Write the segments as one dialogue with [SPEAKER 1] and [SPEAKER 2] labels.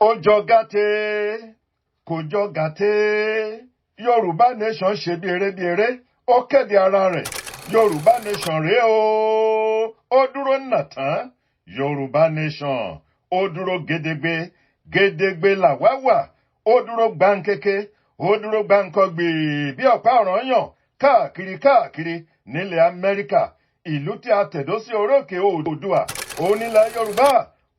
[SPEAKER 1] Ó jọ gàtẹ́, kò jọ gàtẹ́. Yorùbá Nation ṣe bí eré bí eré, ó kéde ara rẹ̀. Yorùbá Nation rèé o, ó dúró nà tán. Yorùbá Nation ó dúró gedegbe gedegbe làwa wà. Ó dúró gbáǹkéké, ó dúró gbáǹkọgbè bí ọ̀pá ọ̀ranyàn káàkiri káàkiri nílẹ̀ Amẹ́ríkà, ìlú tí a tẹ̀dó sí orókè Oòduà onílẹ̀ Yorùbá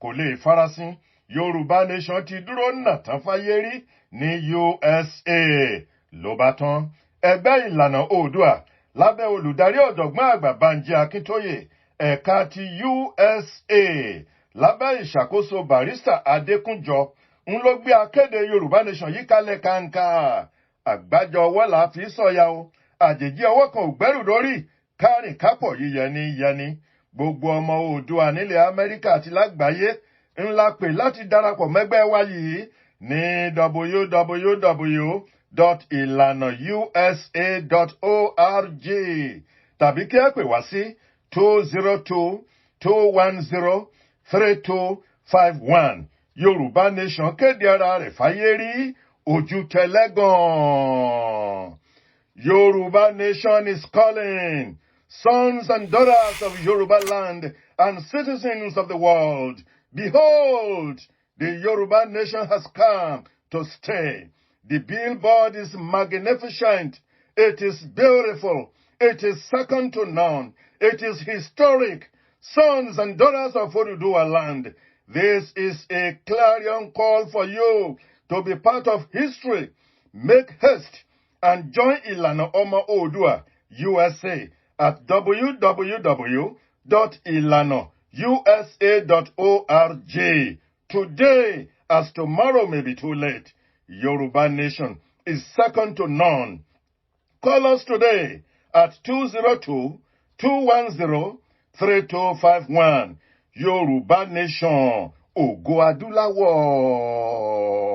[SPEAKER 1] kò lè farasin. Yorùbá Nation ti dúró nà tán fáyé rí ní USA ló bá tán. Ẹgbẹ́ Ìlànà Oòduà lábẹ́ olùdarí ọ̀jọ̀gbọ́n àgbà Banji Akíntóyè, ẹ̀ka ti USA lábẹ́ ìṣàkóso Barrister Adékúnjọ ń ló gbé akéde Yorùbá Nation yìí kalẹ̀ kàǹkà. Àgbájọ ọwọ́ là fi sọ̀yà o, àjèjì ọwọ́ kan ò gbẹ́rù lórí. Kárìn kápọ̀, yíyẹni yẹni. Gbogbo ọmọ Oòduà nílẹ̀ Amẹ́ríkà àti lágbàáyé ńlá pè láti darapọ̀ mẹ́gbẹ́ wa yìí ní www.ilanausa.org tàbí kí ẹ pè wá sí 202-210-3251. Yorùbá Nation kéde ara rẹ̀ fáyé rí, ojú tẹlẹ́gàn. Yorùbá Nation is calling sons and daughters of Yoruba land and citizens of the world. Behold, the Yoruba Nation has come to stay. The billboard is magnificent. It is beautiful. It is second to none. It is historic. Sons and daughters of Oduduwa land, this is a clarion call for you to be part of history. Make haste and join Ilana Omo Oodua USA at www.ilanausa.org today, as tomorrow may be too late. Yoruba Nation is second to none. Call us today at 202-210-3251. Yoruba Nation, Ògo Adúláwọ̀.